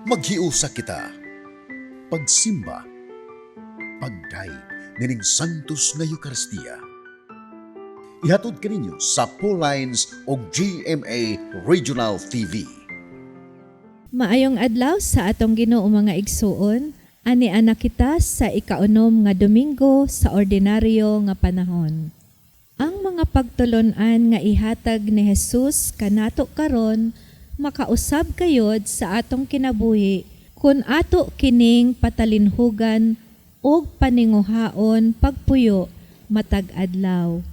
Maghiusa kita. Pagsimba. Pagdayeg nining Santos nga Eukaristiya. Ihatod kaninyo sa Lines og GMA Regional TV. Maayong adlaw sa atong Ginoo, mga igsuon. Ani ana kita sa ikaunom nga Domingo sa ordinaryo nga panahon. Ang mga pagtulon-an nga ihatag ni Jesus kanato karon makausab kayod sa atong kinabuhi kun ato kining patalinhugan ug paninguhaon pagpuyo matag adlaw.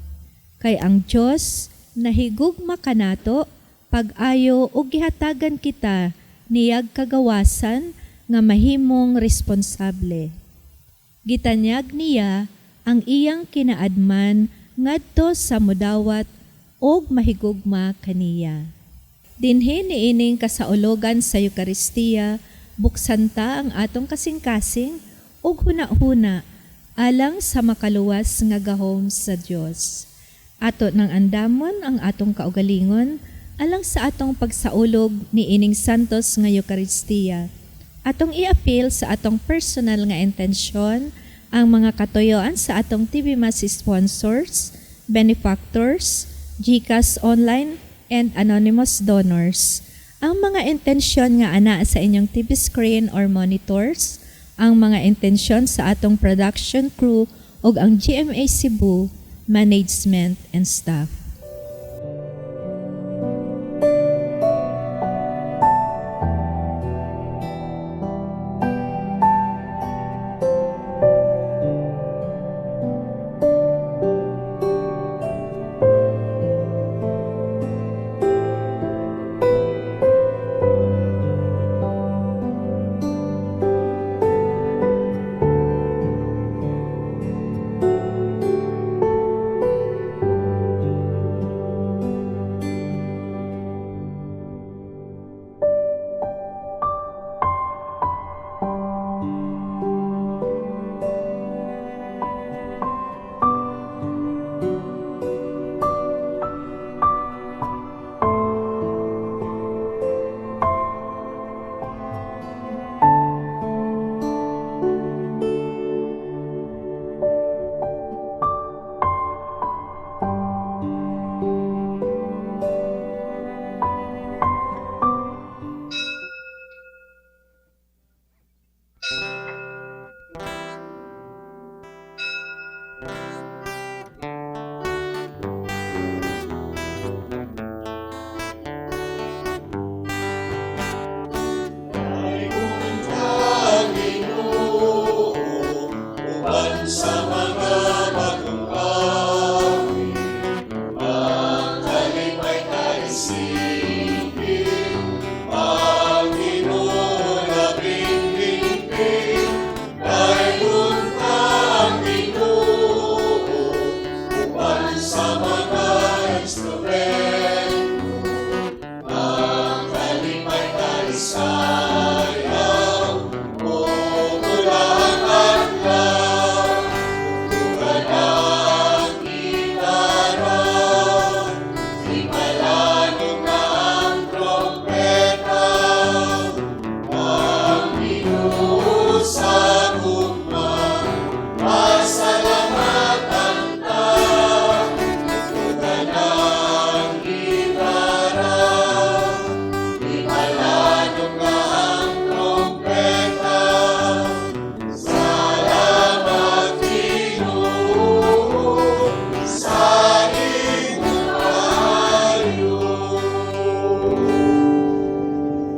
Kay ang Dios nahigugma kanato pag-ayo ug gihatagan kita niyag kagawasan nga mahimong responsable. Gitanyag niya ang iyang kinaadman ngadto sa mudawat og mahigugma kaniya. Dinhi niining kasaulogan sa Eukaristiya, buksan ta ang atong kasing-kasing ug huna-huna alang sa makaluwas nga gahom sa Dios. Ato nang andamon ang atong kaugalingon alang sa atong pagsaulog niining Santos nga Eukaristiya. Atong iapil sa atong personal nga intensyon ang mga katuyoan sa atong TV Mass sponsors, benefactors, GCash online, and anonymous donors. Ang mga intensyon nga ana sa inyong TV screen or monitors, ang mga intensyon sa atong production crew ug ang GMA Cebu management and staff.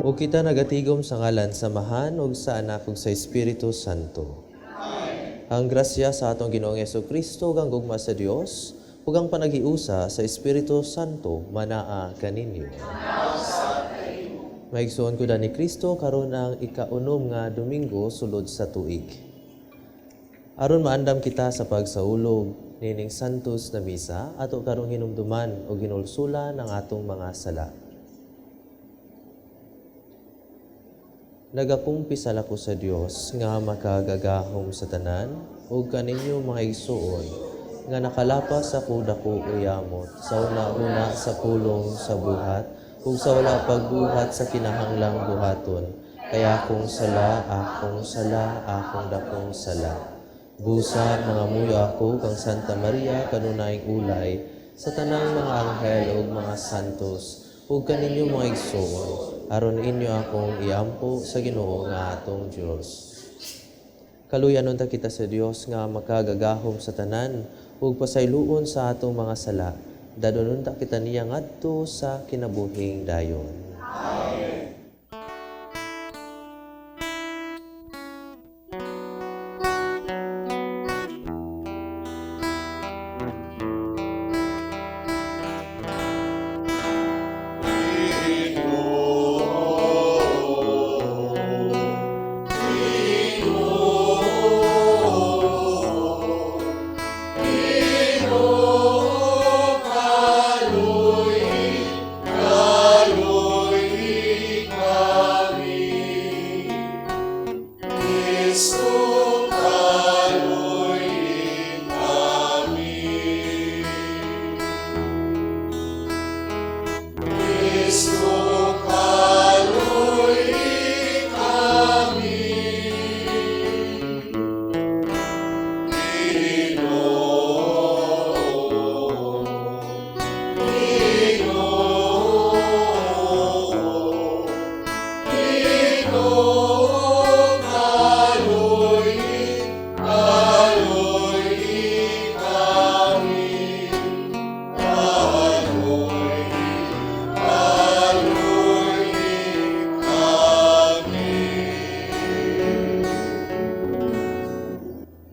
Ug kita nagatigom sa ngalan sa Amahan ug sa Anak ug sa Espiritu Santo. Ang grasya sa atong Ginoong Kristo ug ang gugma sa Dios ug ang panaghiusa sa Espiritu Santo manaa kaninyo. Maigsuon ko ni Kristo, karon ang ikaunom nga Domingo sulod sa tuig. Aron maandam kita sa pagsaulog nining Santos na Misa, ato karong hinumduman o hinulsulan ang atong mga sala. Nagakumpisal ako sa Dios nga makagagahom sa tanan ug kaninyo, mga igsuon, nga nakalapas ako dako o yamot sa una-una, sa pulong, sa buhat ug sa wala pagbuhat sa kinahanglang buhaton. Kay akong sala, akong sala, akong dakong sala. Busa, mangamuyo ako kang Santa Maria kanunayng ulay, sa tanang mga anghel ug mga santos, ug kaninyo mga igsoon, aron inyo akong iampo sa Ginoo nga atong Dios. Kaluyan unta kita sa Dios nga makagagahom sa tanan ug pasayloon sa atong mga sala. Dadon unta kita niya ngadto sa kinabuhing dayon. Amen.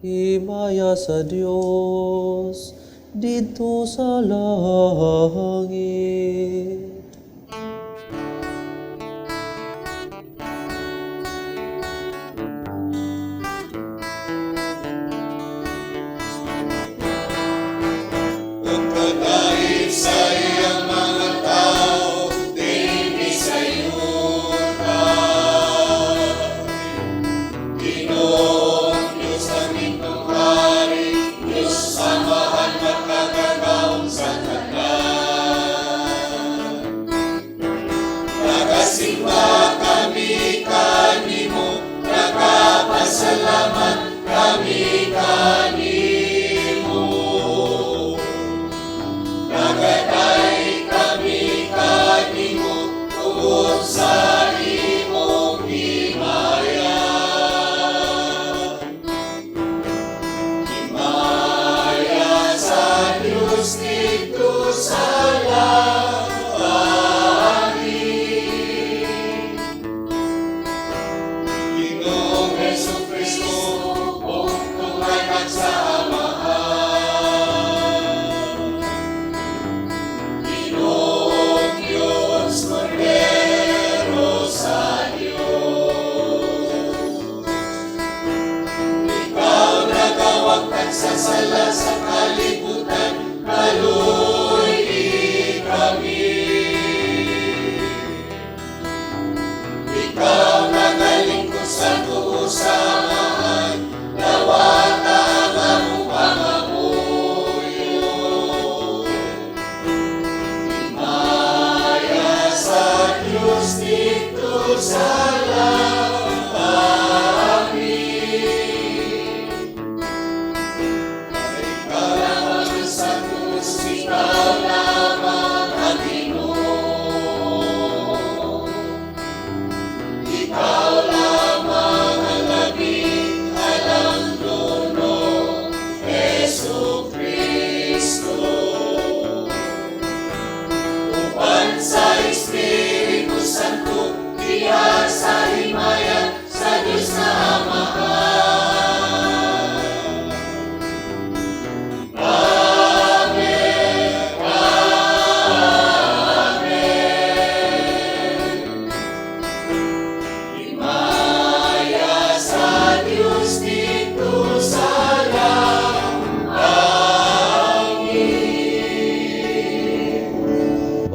Himaya sa Dios didto sa langit.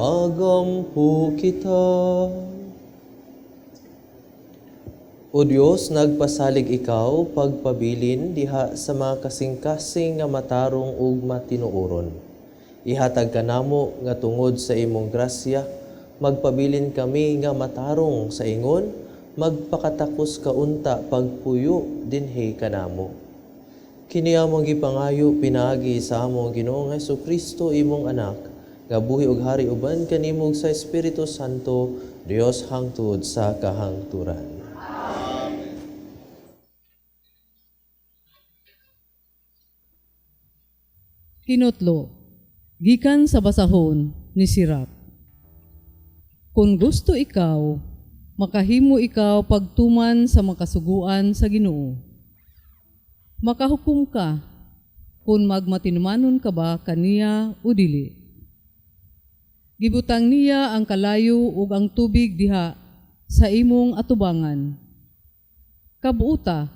Magampo kita. O Dios, nagpasalig ikaw pagpabilin diha sa mga kasing-kasing nga matarong ug matinuoron. Ihatag kanamo nga tungod sa imong grasya, magpabilin kami nga matarong sa ingon Magpakatakos ka unta pagpuyo dinhi kanamo. Kini among gipangayo pinaagi sa among Ginoong Hesukristo, imong anak, nga buhi ug hari uban kanimo sa Espiritu Santo, Dios hangtod sa kahangturan. Kinutlo, gikan sa basahon ni Sirach. Kung gusto ikaw, makahimo ikaw pagtuman sa makasuguan sa Ginoo. Makahukom ka kung magmatinumanon ka ba kaniya o dili. Gibutang niya ang kalayo ug ang tubig diha sa imong atubangan. Kabuuta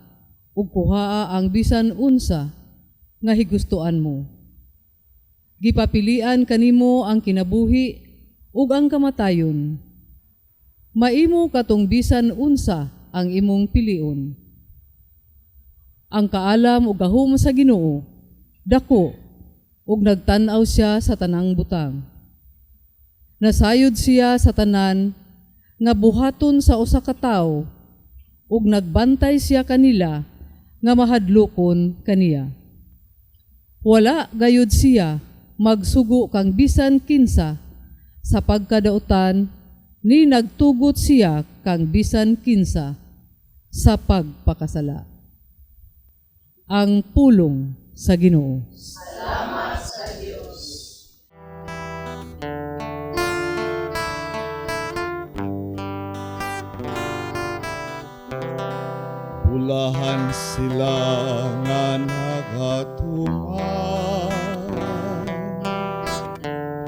ug kuhaa ang bisan unsa nga higustuan mo. Gipapilian kanimo ang kinabuhi ug ang kamatayon. Maimo katong bisan unsa ang imong pilion. Ang kaalam ug gahom sa Ginoo dako ug nagtan-aw siya sa tanang butang. Nasayod siya sa tanan nga buhaton sa usa ka tawo ug nagbantay siya kanila nga mahadlokon kaniya. Wala gayud siya magsugo kang bisan kinsa sa pagkadautan, ni nagtugot siya kang bisan kinsa sa pagpakasala. Ang pulong sa Ginoo. Bulahan sila nga nagatuman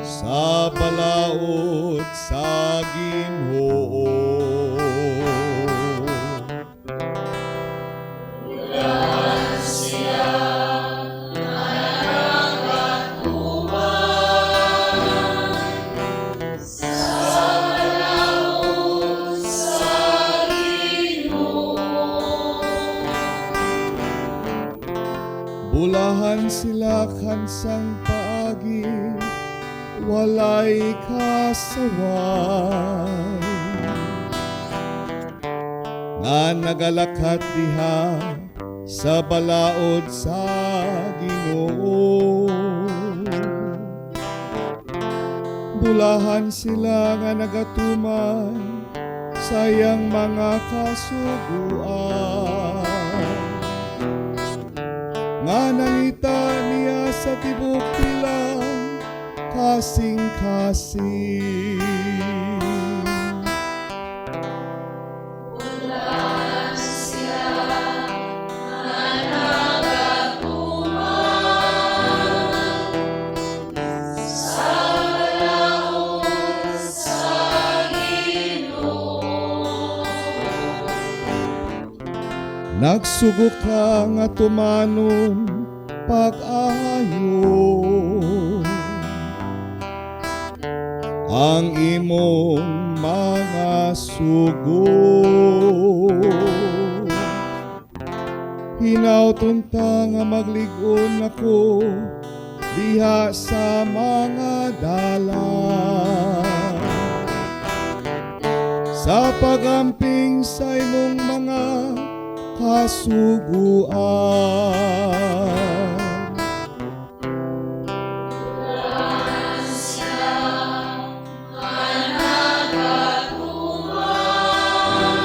sa balaod sa Ginoo. Bulahan sila nga nagatuman sa balaod sa Ginoo. Bulahan sila kansang paagi, walay kasaway, nga nagalakat diha sa balaod sa Ginoo. Bulahan sila nga nagatuman sa iyang mga kasuguan, nga nangita niya sa tibok nilang kasing-kasing. Bulahan sila nga nagatuman sa balaod sa Ginoo. Nagsugo ka nga tumanon pag-ayo ang imong mga sugo. Hinawton ta nga maglig-on ako diha sa mga dalan, sa pagamping sa imong mga kasuguan. Bulahan sila nga nagatuman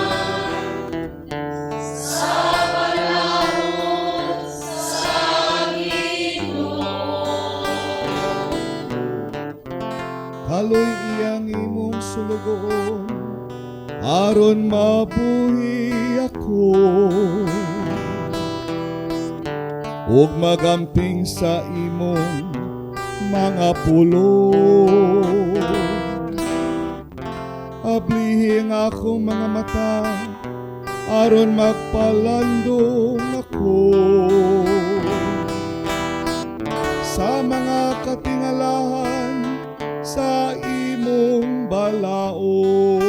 sa balaod sa Ginoo. Kaloy iyang imong sulugoon, aron mabuhi ako ug magamping sa imong mga pulong. Ablihi ang akong mga mata, aron magpalandong ako sa mga katingalahan sa imong balaod.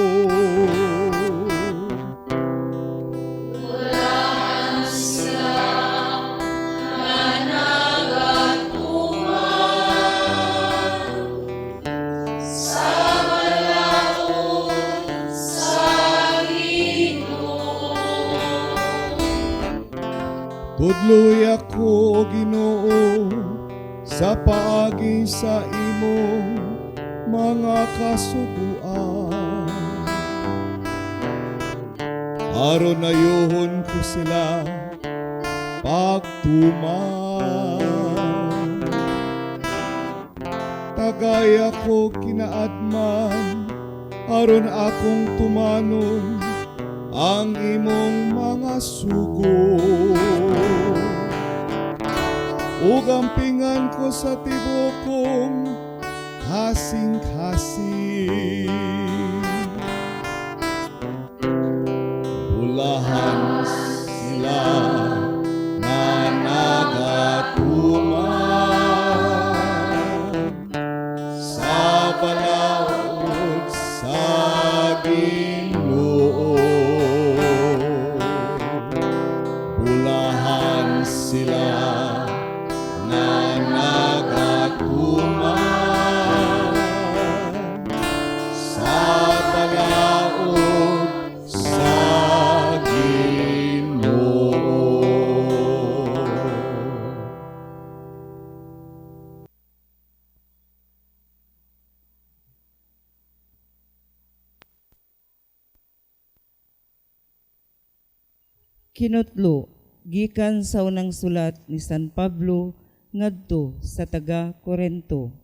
Bulahan sila nga nagatuman sa balaod sa Ginoo. Tudloy ako, Ginoo, sa paagi sa imong mga kasuguan. Aron ayuhon ko sila pagtuman. Tagay ako kinaadman, aron akong tumanon ang imong mga sugo. Ug ampingan ko sa tibuok kong kasing-kasing. Bulahan sila nga nagatuman sa balaod sa Ginoo. Bulahan sila nga nagatuman sa balaod sa Ginoo. Kinutlo gikan sa unang sulat ni San Pablo ngadto sa taga Korento.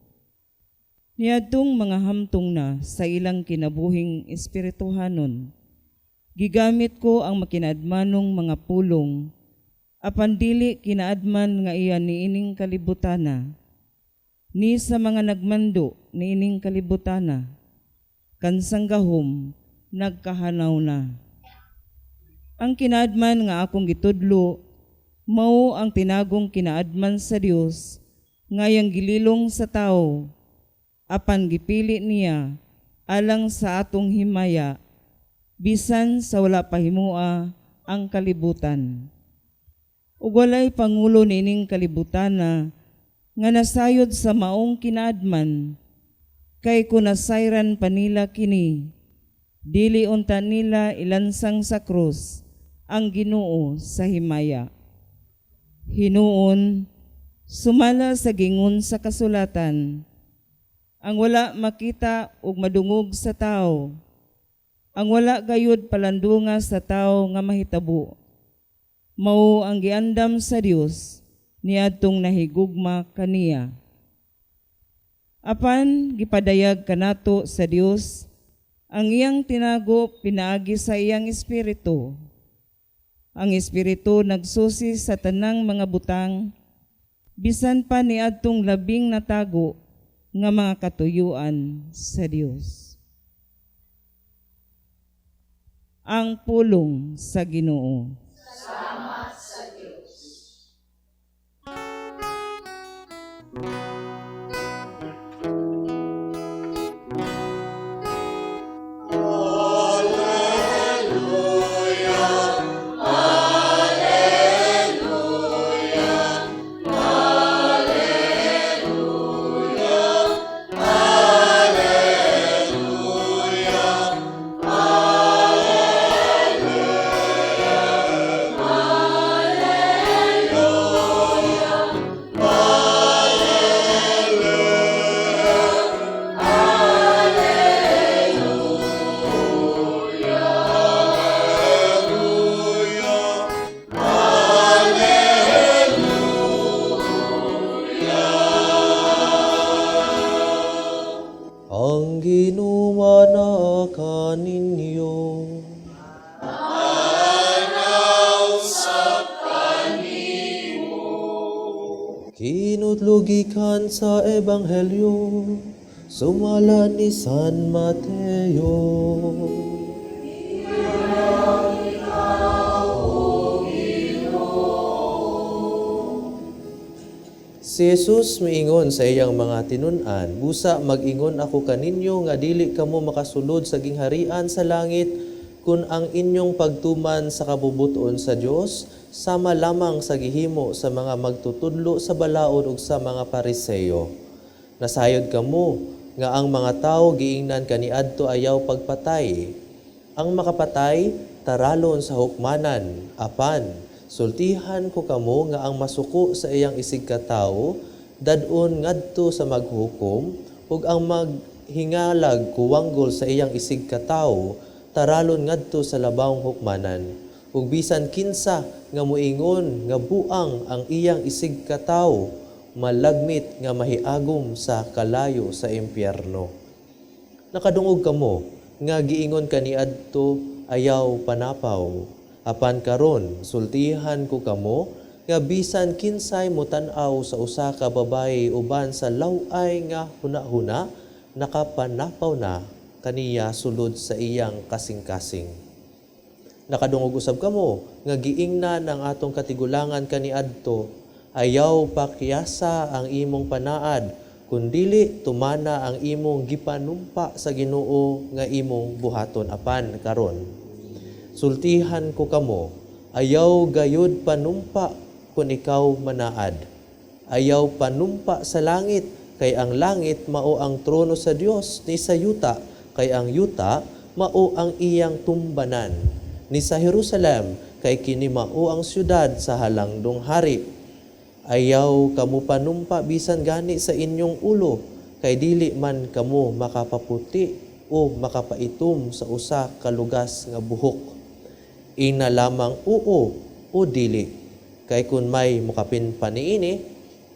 Niadtong mga hamtong na sa ilang kinabuhing espirituhanon. Gigamit ko ang makinaadmanong mga pulong, apan dili kinaadman nga iya niining kalibutana, ni sa mga nagmando niining kalibutana, kansang gahom nagkahanaw na. Ang kinaadman nga akong gitudlo, mao ang tinagong kinaadman sa Dios, ngayang gililong sa tao, apan gipili niya alang sa atong himaya, bisan sa wala pahimua ang kalibutan. Ug walay pangulo niining kalibutana nga nasayod sa maong kinaadman, kay kun nasayran pa nila kini, dili unta nila ilansang sa krus ang Ginoo sa himaya. Hinuon, sumala sa gingon sa kasulatan, ang wala makita ug madungog sa tao, ang wala gayud palandunga sa tao nga mahitabo, mao ang giandam sa Dios niadtong nahigugma kaniya. Apan gipadayag kanato sa Dios ang iyang tinago pinaagi sa iyang espiritu. Ang espiritu nagsusi sa tanang mga butang, bisan pa niadtong labing natago nga mga katuyuan sa Dios. Ang pulong sa Ginoo. Salamat sa Dios. Ang Ginoo na kaninyo. Kinutlo gikan sa Ebanghelyo sumala ni San Mateo. Si Jesus miingon sa iyang mga tinun-an, busa mag-ingon ako kaninyo nga dili kamo makasulod sa gingharian sa langit kun ang inyong pagtuman sa kabubuton sa Dios sama lamang sa gihimo sa mga magtutudlo sa balaod ug sa mga Pariseo. Nasayod kamo nga ang mga tawo giingnan kaniadto ayaw pagpatay. Ang makapatay taralon sa hukmanan, apan Sultihan ko kamo nga ang masuko sa iyang isigkatawo dad-on ngadto sa maghukom, ug ang maghingalag kuwanggol sa iyang isigkatawo taralon ngadto sa labawng hukmanan. Ug bisan kinsa nga moingon nga buang ang iyang isigkatawo, malagmit nga mahiagom sa kalayo sa impyerno. Nakadungog kamo nga giingon kaniadto, "Ayaw panapaw." Apan karon sultihan ko kamo nga bisan kinsay motan-aw sa usa ka babaye uban sa law-ay nga hunahuna, nakapanapaw na kaniya sulod sa iyang kasing-kasing. Nakadungog usab kamo nga giingnan ang atong katigulangan kaniadto, "Ayaw pakyasa ang imong panaad, kun dili tumana ang imong gipanumpa sa Ginoo nga imong buhaton." Apan karon sultihan ko kamo, ayaw gayud panumpa kung ikaw manaad. Ayaw panumpa sa langit, kay ang langit mao ang trono sa Dios, ni sa yuta, kay ang yuta mao ang iyang tumbanan, ni sa Jerusalem, kay kini mao ang syudad sa halangdong hari. Ayaw kamo panumpa bisan gani sa inyong ulo, kay dili man kamo makapaputi o makapaitom sa usa ka lugas nga buhok. Ingna lamang oo o dili, kay kun may mokapin pa niini,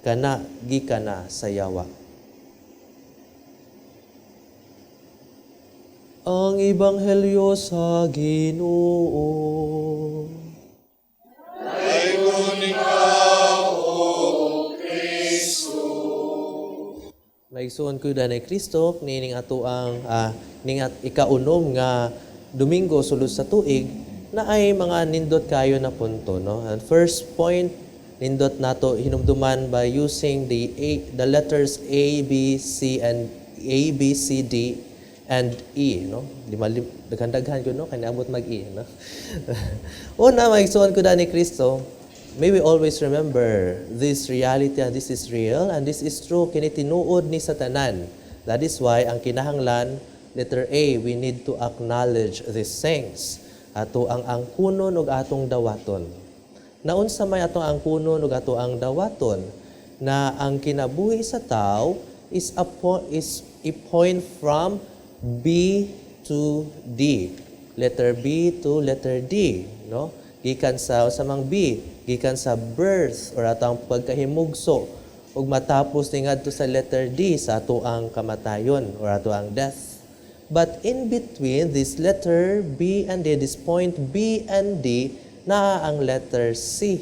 kana gikan na sa yawa. Ang Ebanghelyo sa Ginoo. Dayon ikaw, O Kristo. Maigsuon ko ni Kristo, niining ato ang ning at ikaunom nga Domingo sulod sa tuig na ay mga nindot kayo na punto, no? And first point, nindot nato hinumduman by using the letters A, B, C and A, B, C, D and E, no? Lima, daghan-daghan ko, no, kay naabot mag E, no? Una, maigsuon ko ni Kristo, may we always remember this reality, and this is real and this is true. Kini tinuod ni sa tanan. That is why ang kinahanglan, letter A, we need to acknowledge these things. Ato ang angkunon ug atong dawaton. Naunsa may atong angkunon ug ato ang dawaton? Na ang kinabuhi sa tao is a point from B to D. Letter B to letter D, no? Gikan sa mang B, gikan sa birth or atong pagkahimugso ug matapos ni ngadto sa letter D sa ato ang kamatayon or ato ang death. But in between this letter B and D, this point B and D, naa ang letter C.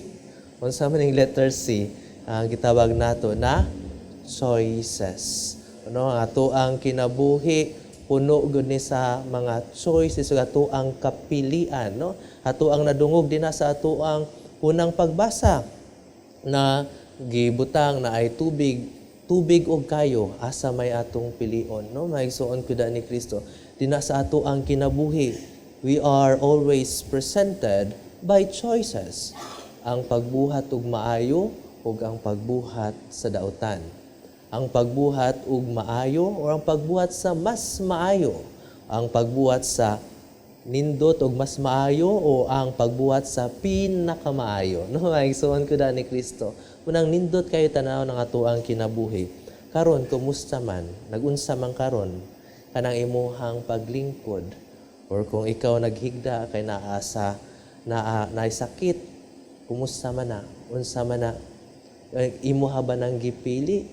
Unsa man ning letter C? Ang gitawag nato na choices. Ano, ang ato ang kinabuhi puno gud ni sa mga choices ug ato ang kapilian, no? Ato ang nadungog dinha sa ato ang unang pagbasa na gibutang na ay tubig og kayo, asa may atong pilion, no? Maigsuon ko ni Kristo, dinha sa ato ang kinabuhi, we are always presented by choices: ang pagbuhat og maayo ug ang pagbuhat sa dautan, ang pagbuhat og maayo o ang pagbuhat sa mas maayo, ang pagbuhat sa nindot og mas maayo o ang pagbuhat sa pinakamaayo, no? Maigsuon ko ni Kristo, unang nindot kayo tanaw ng atoang kinabuhi. Karon, kumusta man? Nagunsa man karon kanang imuhang paglingkod? Or kung ikaw naghigda kay naa sa naa naay sakit, kumusta man na? Unsa man na? Eh, imuha ba nang gipili?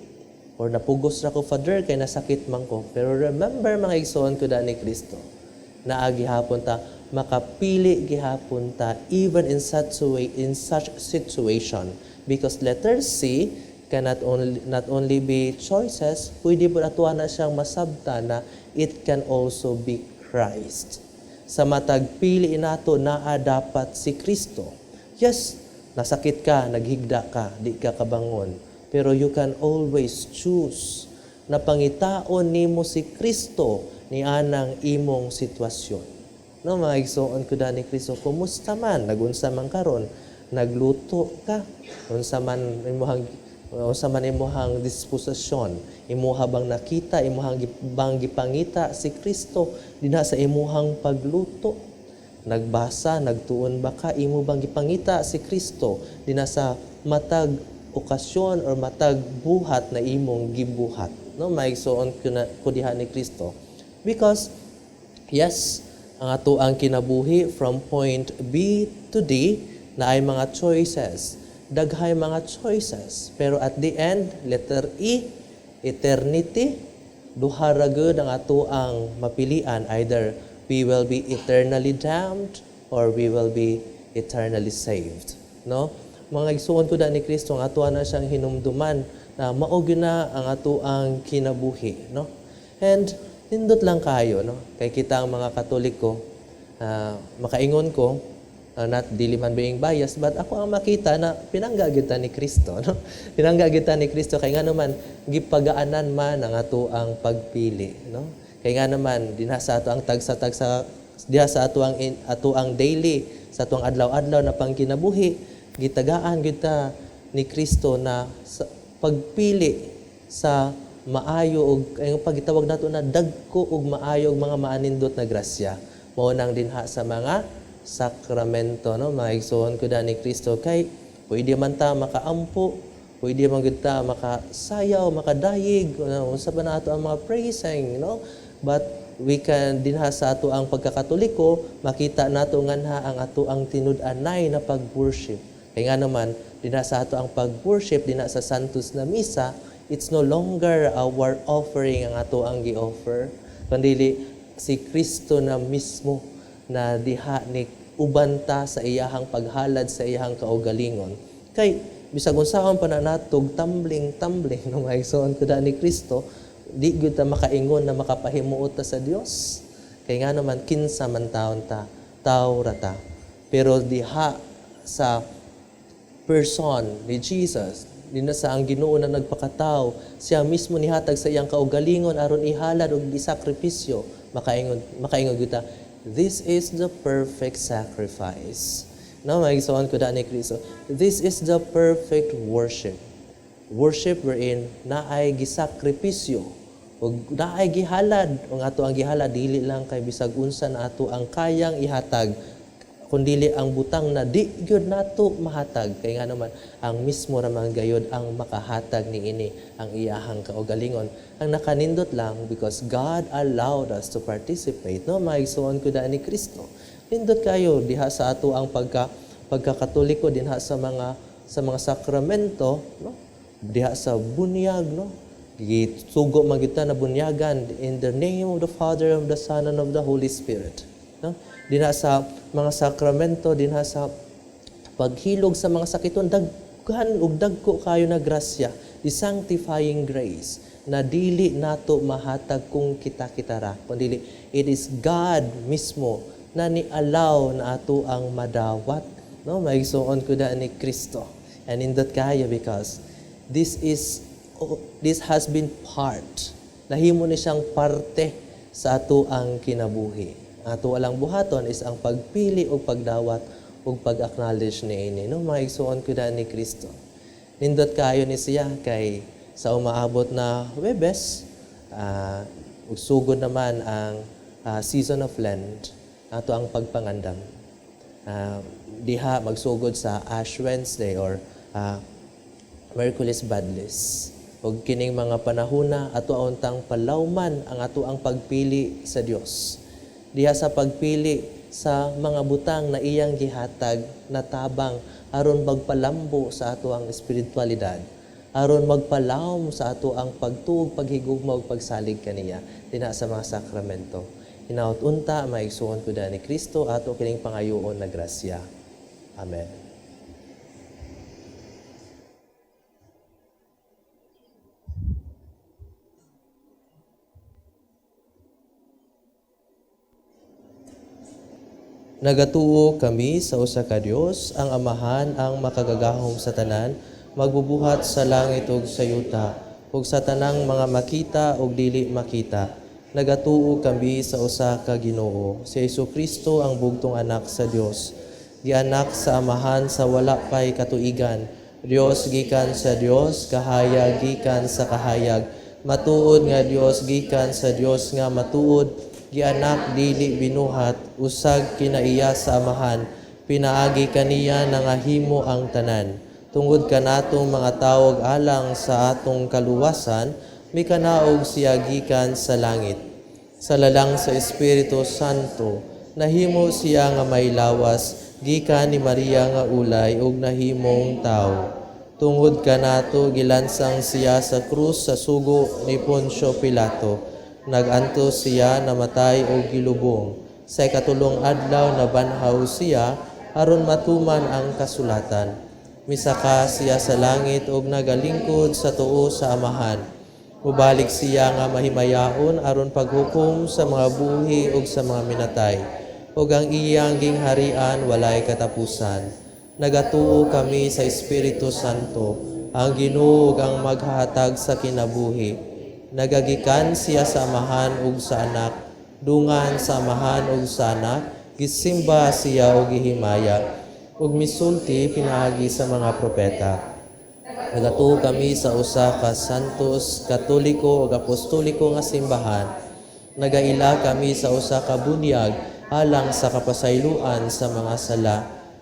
Or napugos ra ko, Father, kay nasakit man ko. Pero remember, mga igsoon ko ni Kristo, naa gihapon ta, makapili gihapon ta even in such a way, in such situation, because letter C cannot only not only be choices, pwede po ato na siyang masabta na it can also be Christ. Sa matag pili nato, naa dapat si Kristo. Yes, nasakit ka, naghigda ka, di ka kabangon, pero you can always choose na pangitaon nimo si Kristo ni anang imong sitwasyon. No, mga igsoon ko ni Kristo, kumusta man? Nagunsa man karon? Nagluto ka? Unsa man imuhang disposisyon? Imuha bang nakita, imuhang bang gipangita si Kristo dinha sa imuhang pagluto? Nagbasa, nagtuon ba ka? Imo bang gipangita si Kristo dinha sa matag okasyon or matag buhat na imong gibuhat, no, maigsoon ko diha ni Kristo? Because yes, ang ato ang kinabuhi from point B to D na ay mga choices, daghay mga choices, pero at the end, letter E, eternity, duha ra gyud ang ato ang mapilian: either we will be eternally damned or we will be eternally saved, no, mga igsuon ko da ni Kristo? Ang ato na siyang hinumduman na mao gyud na ang ato ang kinabuhi, no? And nindot lang kayo, no, kay kita ang mga Katoliko, makaingon ko, not dili man being biased, but ako ang makita na pinangga gyud ta ni Kristo, no? Pinangga gyud ta ni Kristo kay nga naman gipagaanan man ang ato ang pagpili, no? Kay nga naman dinha sa ato ang tagsa-tagsa, diha sa ato ang daily, sa ato ang adlaw-adlaw na pangkinabuhi, gitagaan gyud ta ni Kristo na sa pagpili sa maayo og ang pagitawag nato na dagko og maayo og mga maanindot na grasya, mao nang dinha sa mga sakramento, no, mga igsoon ko ni Kristo? Kay pwede man ta makaampo, pwede man gyud ta makasayaw, makadayig, no, unsa pa na ato ang mga praising, no? But we can dinha sa ato ang pagkakatoliko, makita nato nganha ang ato ang tinud-anay na pag-worship. Kay nga naman dinha sa ato ang pag-worship dinha sa Santos na Misa, it's no longer our offering ang ato ang gi-offer, kundi si Kristo na mismo na diha ni ubanta sa iyahang paghalad sa iyahang kaugalingon. Kay bisag unsaon pa na natog tumbling tumbling, no, mga igsoon ko ni Kristo, di gyud ta makaingon na makapahimuot ta sa Dios. Kay nga naman kinsa man taon ta, tawo ra ta. Pero diha sa person ni Jesus, dinha sa ang Ginoo na nagpakatao, siya mismo nihatag sa iyang kaugalingon aron ihalad og isakripisyo, makaingon gyud ta, this is the perfect sacrifice. No, mga igsoon ko ni Kristo, this is the perfect worship. Worship wherein naay gisakripisyo ug naay gihalad. Ang ato ang gihalad dili lang kay bisag unsa na ato ang kayang ihatag, kundili ang butang na di gyud nato mahatag, kay nga naman ang mismo ra man gayud ang makahatag niini, ang iyahang kaugalingon. Ang nakanindot lang, because God allowed us to participate, no, mga igsoon ko ni Kristo? Nindot kayo diha sa ato ang pagkakatoliko dinha sa mga sakramento, no, diha sa bunyag, no? Gitugo man kita na bunyagan in the name of the Father, of the Son, and of the Holy Spirit, no? Dinha sa mga sakramento, dinha sa paghilog sa mga sakiton, daghan ug dagko kayo na grasya, the sanctifying grace na dili nato mahatag kung kita-kita ra, kundi it is God mismo na ni-allow na ato ang madawat, no, mga igsoon ko da ni Kristo? And nindot kayo because this has been part, nahimo ni siyang parte sa ato ang kinabuhi. Ang ato lang buhaton is ang pagpili o pagdawat ug pag-acknowledge niini, no, mga igsoon ko ni Kristo? Nindot kayo ni siya kay sa umaabot na Huwebes, ug sugod naman ang season of Lent, ato ang pagpangandam. Diha magsugod sa Ash Wednesday or Miyerkules Badlis. Ug kining mga panahona, ato untang palawman ang ato ang pagpili sa Dios. Diha sa pagpili sa mga butang na iyang gihatag na tabang aron magpalambo sa ato ang espiritualidad, aron magpalawom sa ato ang pagtuog, paghigugma ug pagsalig kaniya dinha sa mga sakramento. Hinaot unta, maigsuon ko ni Kristo, ato kining pangayoon na grasya. Amen. Nagatuo kami sa usa ka Dios, ang Amahan, ang makagagahom sa tanan, magbubuhat sa langit ug sa yuta, ug sa tanang mga makita ug dili makita. Nagatuo kami sa usa ka Ginoo, si Kristo, ang bugtong anak sa Dios. Gianak sa Amahan sa wala pay katuigan. Dios gikan sa Dios, kahayag gikan sa kahayag. Matuod nga Dios gikan sa Dios nga matuod. gianak dili binuhat, usag kinaiya sa Amahan, pinaagi kaniya nangahimo ang tanan. Tungod kanatong mga tawo alang sa atong kaluwasan, mikanaog siya gikan sa langit. Sa lalang sa Espiritu Santo, nahimo siya nga may lawas, gikan ni Maria nga ulay ug nahimong tawo. Tungod kanato gilansang siya sa krus sa sugo ni Poncio Pilato. Nagantos siya, namatay ug gilubong. Sa ikatulong adlaw nabanhaw siya aron matuman ang kasulatan. Misaka siya sa langit ug nagalingkod sa tuo sa Amahan. Mubalik siya nga mahimayaon aron paghukom sa mga buhi ug sa mga minatay. Ug ang iyang gingharian walay katapusan. Nagatuo kami sa Espiritu Santo, ang Ginoo ug ang maghahatag sa kinabuhi. Nagagikan siya sa Amahan ug sa Anak, dungan sa Amahan ug sa Anak, gisimba siya ug gihimaya, ug misulti pinaagi sa mga propeta. Nagatuo kami sa usa ka santos, katoliko ug apostoliko nga simbahan. Nagaila kami sa usa ka bunyag alang sa kapasayloan sa mga sala.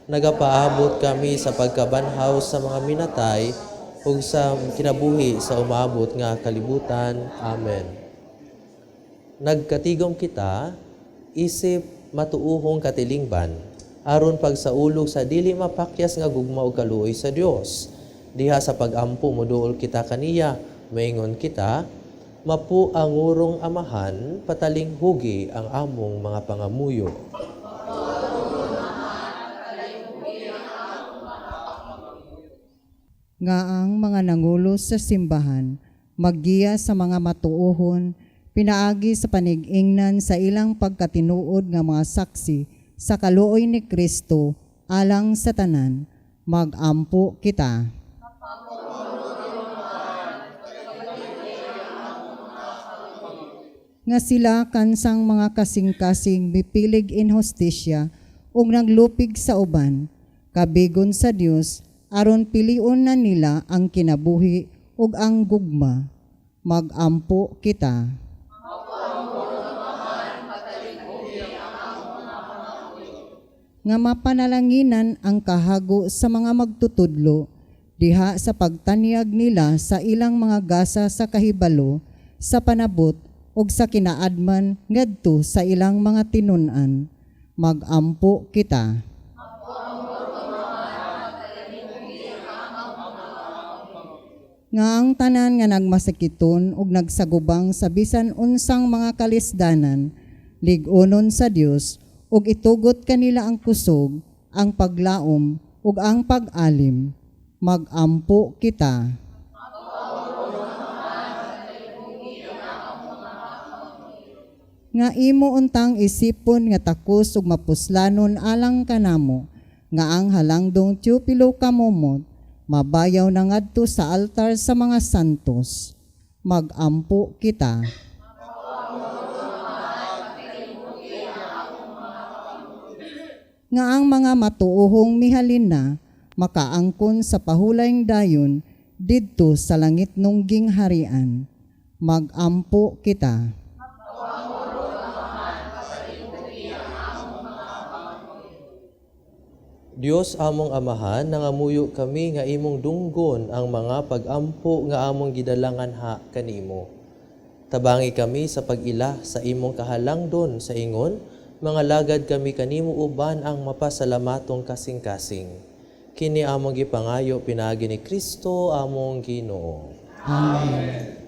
Nagapaabot kami sa pagkabanhaw sa mga minatay ug sa kinabuhi sa umaabot nga kalibutan. Amen. Nagkatigom kita isip matuuhong katilingban aron pagsaulog sa dili mapakyas nga gugma ug kaluoy sa Dios. Diha sa pagampo moduol kita kaniya, maingon kita, mapu ang urong Amahan, patalinghugi ang among mga pangamuyo. Nga ang mga nangulo sa simbahan maggiya sa mga matuohon pinaagi sa panig-ingnan sa ilang pagkatinuod nga mga saksi sa kaluoy ni Kristo alang sa tanan. Magampo kita. Nga sila kansang mga kasing-kasing mipilig inhustisya ug naglupig sa uban, kabigon sa Dios aron pilion na nila ang kinabuhi ug ang gugma. Magampo kita. Nga mapanalanginan ang kahago sa mga magtutudlo diha sa pagtanyag nila sa ilang mga gasa sa kahibalo, sa panabot ug sa kinaadman ngadto sa ilang mga tinun-an. Magampo kita. Nga ang tanan nga nagmasakiton ug nagsagubang sa bisan unsang mga kalisdanan, lig-onon sa Dios ug itugot kanila ang kusog, ang paglaom ug ang pag-alim. Magampo kita. Nga imo untang isipon nga takos ug mapuslanon alang kanamo, nga ang halangdong Teopilo kamomot mabayaw na ngadto sa altar sa mga santos. Magampo kita. Nga ang mga matuohong mihalin na makaangkon sa pahulayng dayon didto sa langit nungging harian. Magampo kita. Dios among Amahan, nangamuyo kami nga imong dunggon ang mga pagampo nga among gidalangan ha kanimo. Tabangi kami sa pag-ila sa imong kahalangdon sa ingon, mga lagad kami kanimo uban ang mapasalamatong kasing-kasing. Kini among gipangayo pinaagi ni Kristo among Ginoo. Amen.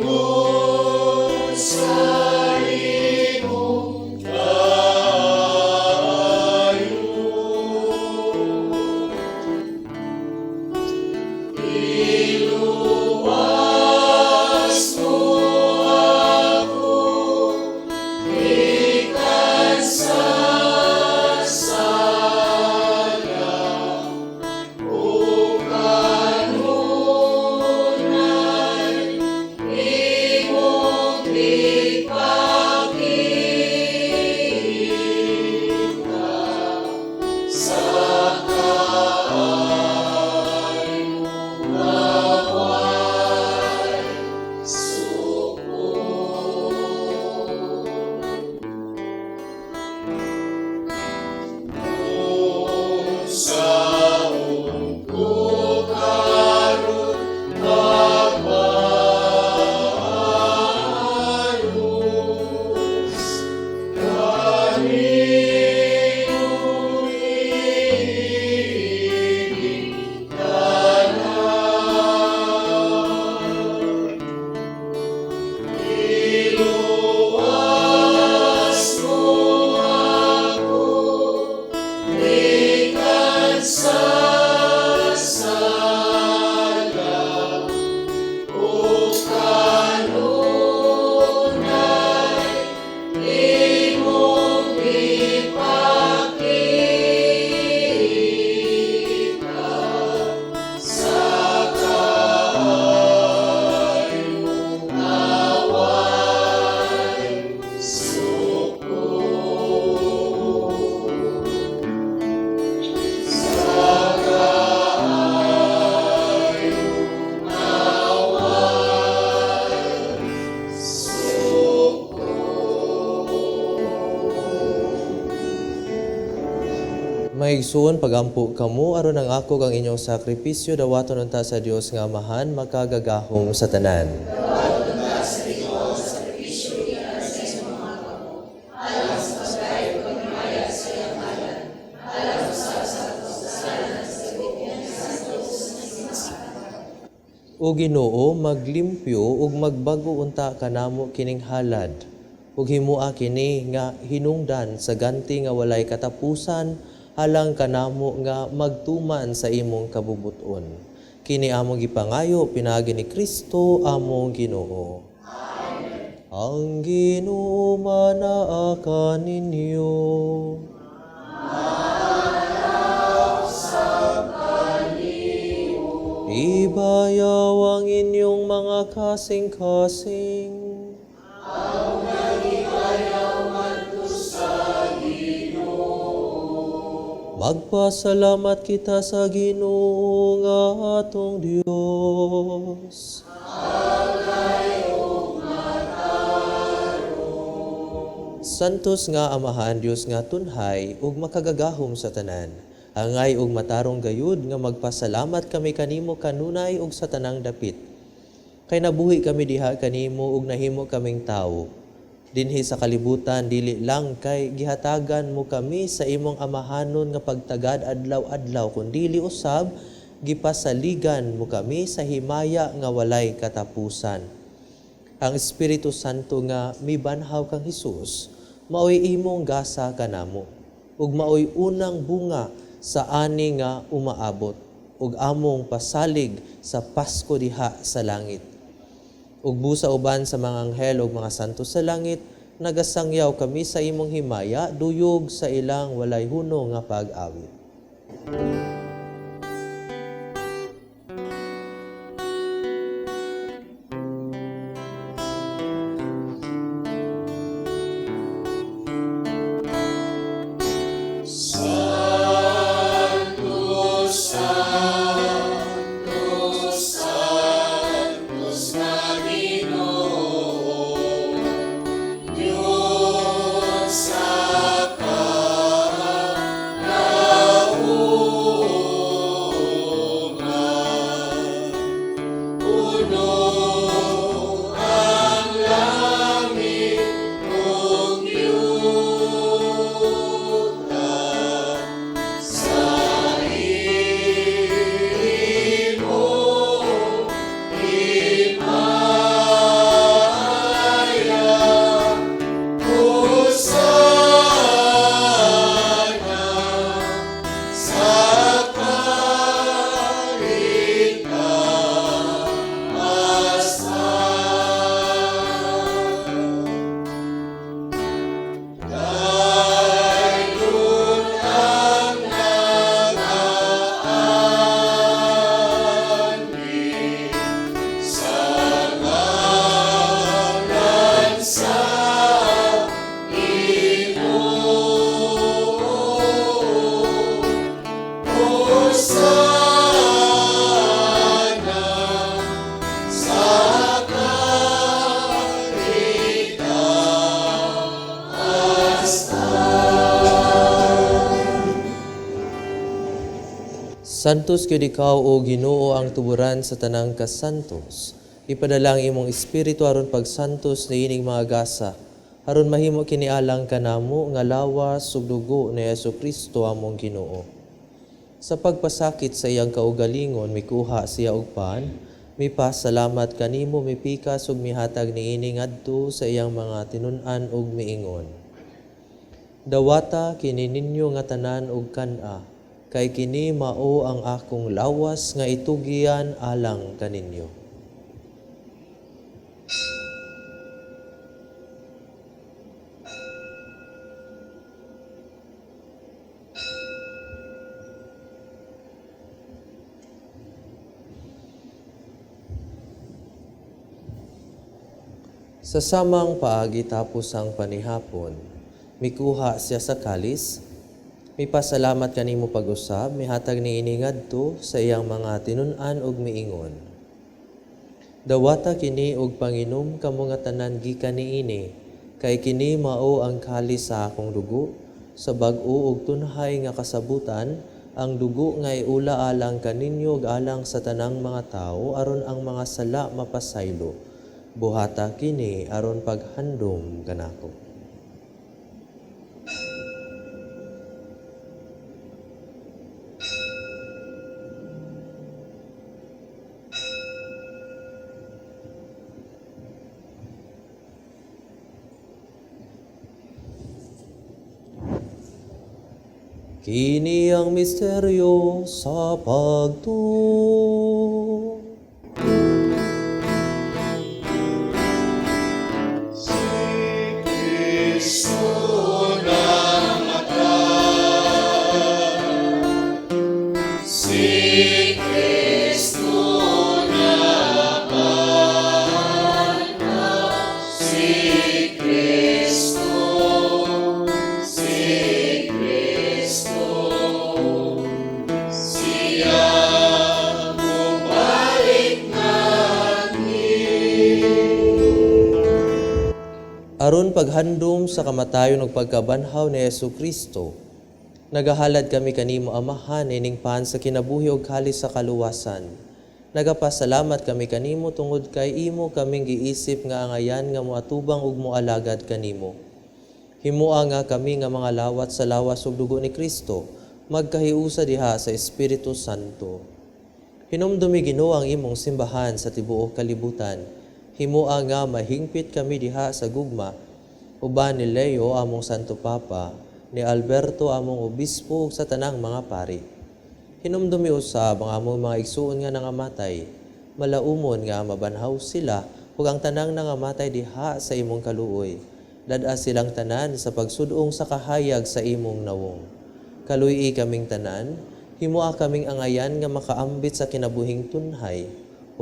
Tungod sa imo Mga igsoon, pagampo kamo aron ang ako kang inyong sakripisyo dawaton unta sa Dios nga Amahan makagagahom sa tanan. O Ginoo, maglimpyo ug magbago unta kanamo kining halad. Ug himoa kini nga hinungdan sa ganti nga walay katapusan alang kanamo nga magtuman sa imong kabubuton. Kini among gipangayo pinaagi ni Kristo among Ginoo. Amen. Ang Ginoo manaa kaninyo. Ibayaw ang inyong mga kasing-kasing. Magpasalamat kita sa Ginoo nga atong Dios. Santos nga Amahan, Dios nga tunhay ug makagagahom sa tanan. Angay ug matarong gayud nga magpasalamat kami kanimo kanunay ug sa tanang dapit. Kay nabuhi kami diha kanimo ug nahimo kaming tawo. Dinhi sa kalibutan dili lang kay gihatagan mo kami sa imong amahanon nga pagtagad adlaw-adlaw kundili usab gipasaligan mo kami sa himaya nga walay katapusan. Ang Espiritu Santo nga mibanhaw kang Hesus, maoy imong gasa kanamo ug maoy unang bunga sa ani nga umaabot ug among pasalig sa Pasko diha sa langit. Ug busa uban sa mga anghel ug mga santo sa langit, nagasangyaw kami sa imong himaya duyog sa ilang walay hunong nga pag-awit. Santos gyud ikaw o Ginoo ang tuburan sa tanang kasantos. Ipadala ang imong espiritu aron pagsantos niining mga gasa, aron mahimo kini alang kanamo nga lawas ug dugo ni Hesukristo among Ginoo. Sa pagpasakit sa iyang kaugalingon mikuha siya og pan, mipasalamat kanimo, mipikas ug mihatag niini ngadto sa iyang mga tinun-an ug miingon. Dawata kini ninyo nga tanan og kan-a, kay kini mao ang akong lawas nga itugian alang kaninyo. Sa samang paagi tapos ang panihapon, mikuha siya sa kalis, mipasalamat kanimo pag-usab, mihatag niini ngadto sa iyang mga tinun-an ug miingon. Dawata kini og panginom kamo nga tanan gikan niini, kay kini mao ang kalis sa akong dugo, Sa bag-o ug tunhay nga kasabutan, ang dugo nga iula alang kaninyo ug alang sa tanang mga tawo aron ang mga sala mapasaylo. Buhata kini aron paghandom kanako. Kini ang misteryo sa pagtuo. Aron paghandom sa kamatayon ug pagkabanhaw ni Hesukristo, nagahalad kami kanimo, Amahan, ining pan sa kinabuhi ug kalis sa kaluwasan. Nagapasalamat kami kanimo tungod kay imo kaming giisip nga angayan nga moatubang ug moalagad kanimo. Himoa nga kami nga mga lawat sa lawas ug dugo ni Kristo, magkahiusa diha sa Espiritu Santo. Hinumdumi, Ginoo, ang imong simbahan sa tibuok kalibutan. Himoa nga mahingpit kami diha sa gugma uban ni Leo among Santo Papa, ni Alberto among obispo ug sa tanang mga pari. Hinumdumi usab ang among mga igsuon nga nangamatay. Malaumon nga mabanhaw sila ug ang tanang nangamatay diha sa imong kaluoy. Dad-a silang tanan sa pagsudong sa kahayag sa imong nawong. Kaluy-i kaming tanan, himoa kaming angayan nga makaambit sa kinabuhing tunhay,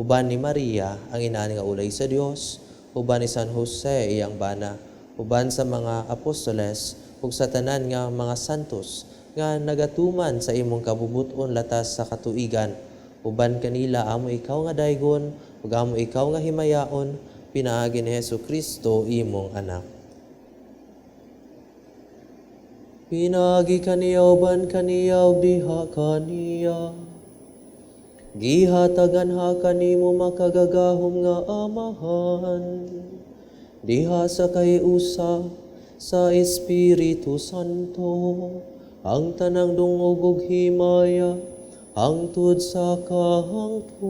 uban ni Maria, ang ina nga ulay sa Dios, uban ni San Jose iyang bana, uban sa mga apostoles ug sa tanan nga mga santos nga nagatuman sa imong kabubut-on latas sa katuigan. Uban kanila amo ikaw nga daygon ug amo ikaw nga himayaon pinaagi ni Hesukristo imong anak. Pinaagi kaniya, uban kaniya ug diha kaniya, gihatagan ha kanimo makagagahom nga Amahan, diha sa kahiusa sa Espiritu Santo, ang tanang dungog ug himaya hangtod sa kahangturan.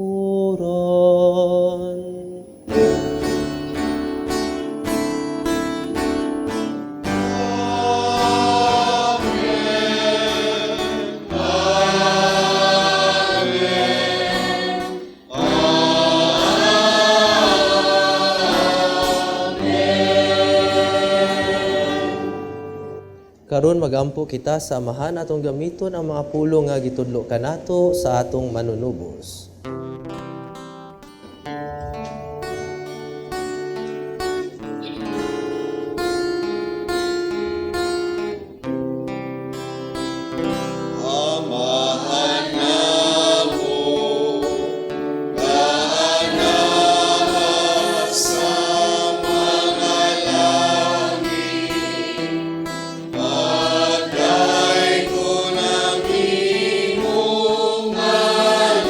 Karon magampo kita sa Amahan, atong gamiton ang mga pulong nga gitudlo kanato sa atong manunubos. Amahan namo, nga sa mga langit, pagdaygon ang imong ngalan,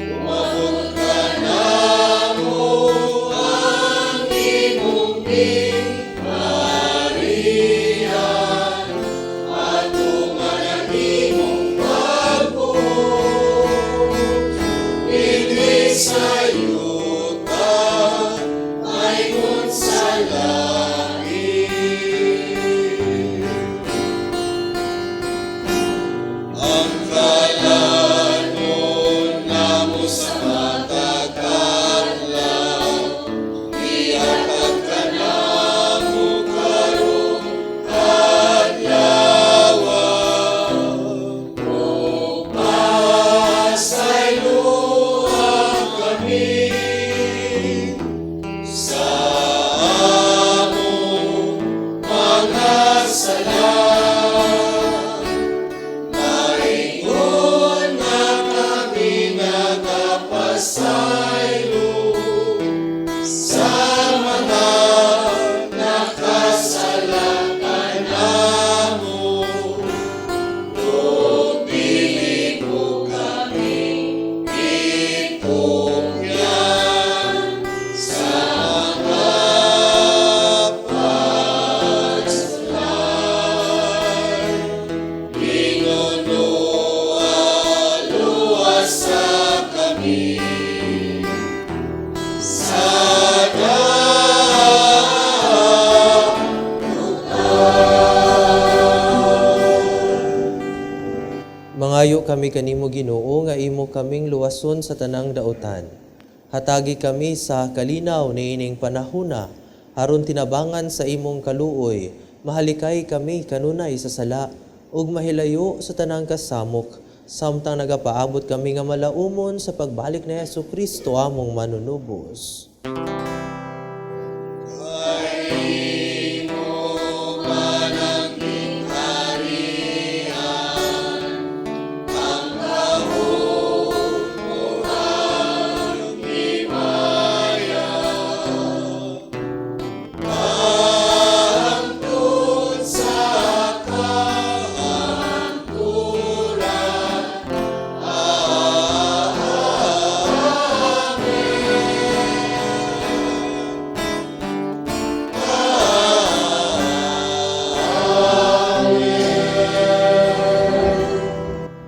umabot kanamo ang imong gingharian, atuman ang imong pagbuot, dinhi sa yuta, ingon sa langit. Ang kalanon namo sa matag adlaw, ihatag kanamo karong adlaw. Ug pasayloa kami sa among mga sala, maingon nga kami nagapasaylo sa mga nakasala kanamo. Nagapangayo kami kanimo, Ginoo, nga imo kaming luwason sa tanang dautan. Hatagi kami sa kalinaw niining panahuna aron tinabangan sa imong kaluoy, mahalikay kami kanunay sa sala ug mahilayo sa tanang kasamok samtang nagapaabot kami nga malaumon sa pagbalik ni Hesus Kristo among manunubos.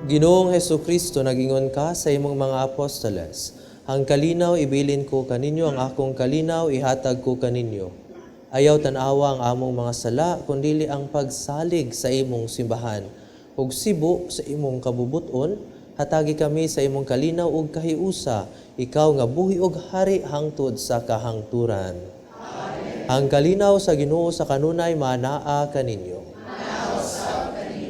Ginoong Hesus Kristo, nagingon ka sa imong mga apostoles, "Ang kalinaw ibilin ko kaninyo, ang akong kalinaw ihatag ko kaninyo. Ayaw tan-awa ang among mga sala, kundili ang pagsalig sa imong simbahan. Ug sibo sa imong kabubuton, hatagi kami sa imong kalinaw ug kahiusa, ikaw nga buhi ug hari hangtod sa kahangturan." Ang kalinaw sa Ginoo sa kanunay manaa kaninyo.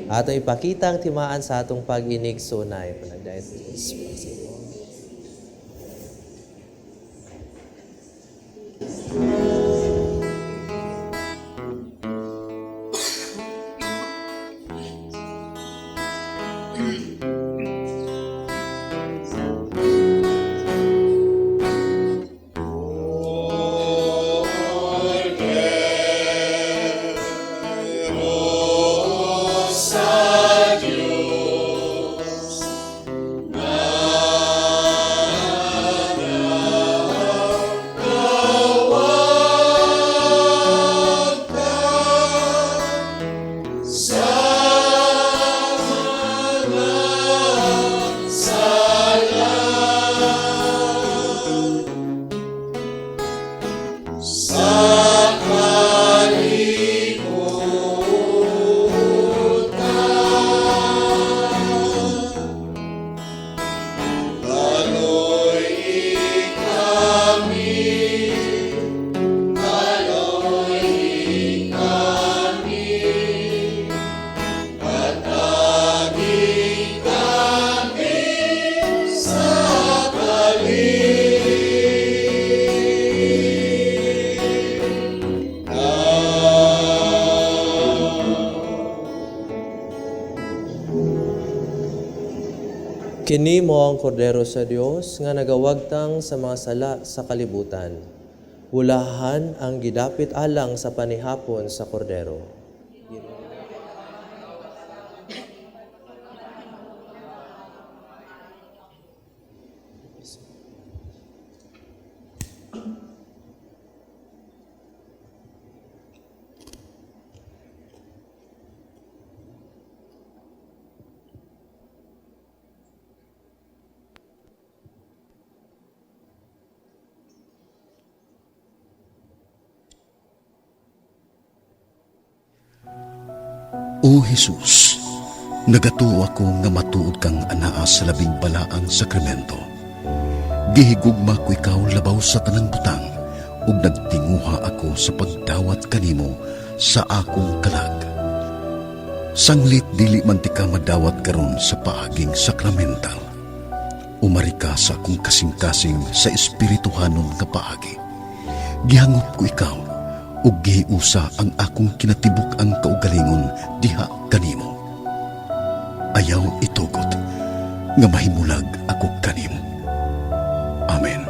Atong ipakita ang timaan sa atong pag-inigsoonay. Panagdayon. Kini mao ang Kordero sa Dios nga nagawagtang sa mga sala sa kalibutan. Bulahan ang gidapit alang sa panihapon sa Kordero. O Jesus, nagatuo ako nga matuod kang anaa sa labing balaang sakramento. Gihigugma ko ikaw labaw sa tanang butang ug nagtinguha ako sa pagdawat kanimo sa akong kalag. Sanglit dili man tika madawat karon sa paaging sakramental. Umari ka sa akong kasing-kasing sa espirituhanon nga paagi. Gihangop ko ikaw ug gihiusa ang akong kinatibuk-ang kaugalingon diha kanimo. Ayaw itugot nga mahimulag ako kanimo. Amen.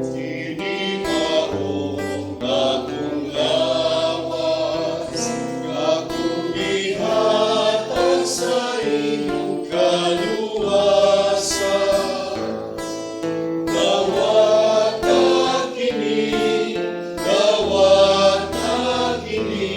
Kini mao akong lawas, akong gihatag sa imong kaluwasan. Dawata kini, dawata kini.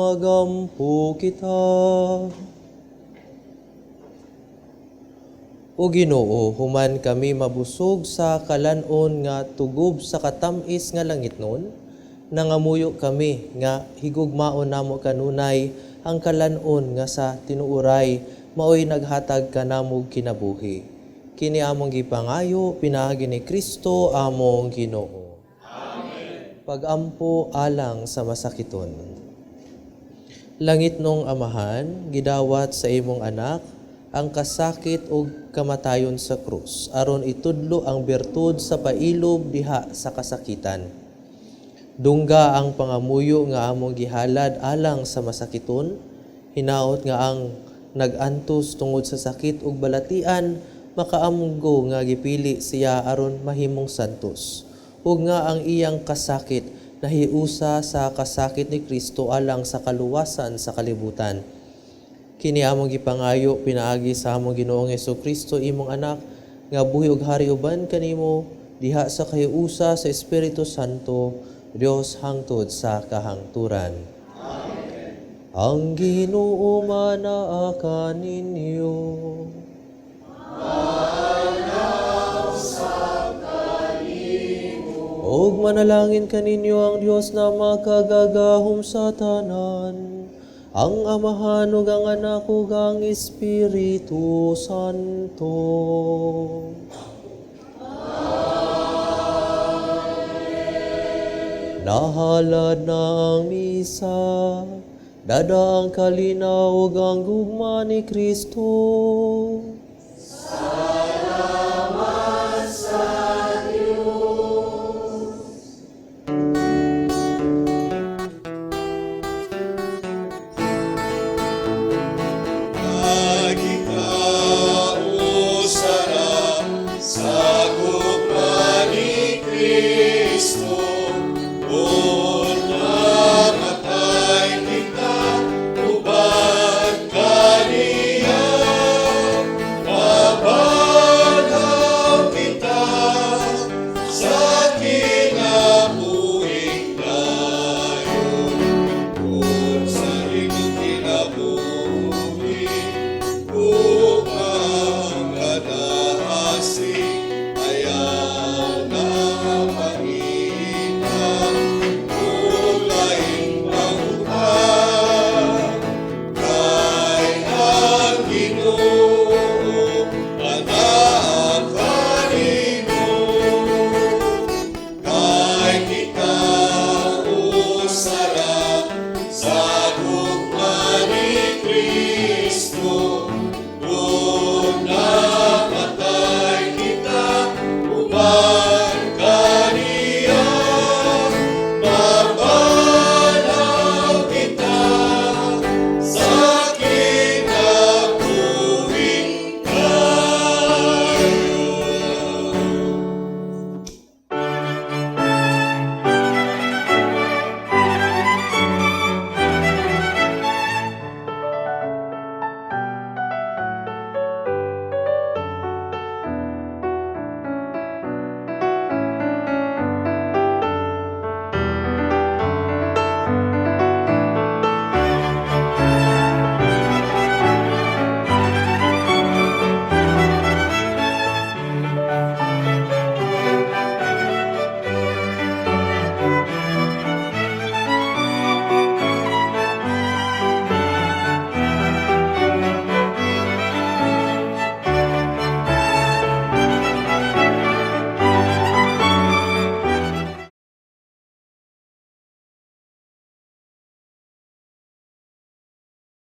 Magampo kita. O Ginoo, human kami mabusog sa kalanon nga tugob sa katam-is nga langitnon, nangamuyo kami nga higugmaon namo kanunay ang kalanon nga sa tinuoray maoy naghatag kanamog kinabuhi. Kini among gipangayo pinaagi ni Kristo among Ginoo. Amen. Pagampo alang sa masakiton. Langitnong Amahan, gidawat sa imong anak ang kasakit ug kamatayon sa krus aron itudlo ang bertud sa pailob diha sa kasakitan. Dungga ang pangamuyo nga among gihalad alang sa masakiton, hinaot nga ang nag-antos tungod sa sakit ug balatian makaamgo nga gipili siya aron mahimong santos, ug nga ang iyang kasakit nahiusa sa kasakit ni Kristo alang sa kaluwasan sa kalibutan. Kini among gipangayo pinaagi sa among Ginoong Hesukristo, imong anak, nga buhi ug hari uban kanimo diha sa kahiusa sa Espiritu Santo, Dios hangtod sa kahangturan. Amen. Ang Ginoo manaa kaninyo. Og manalangin kaninyo ang Dios na makagagahom sa tanan, ang Amahan ug ang Anak ug ang Espiritu Santo. Amen. Nahalad na ang misa, dada ang kalinaw ug ang gugma ni Kristo.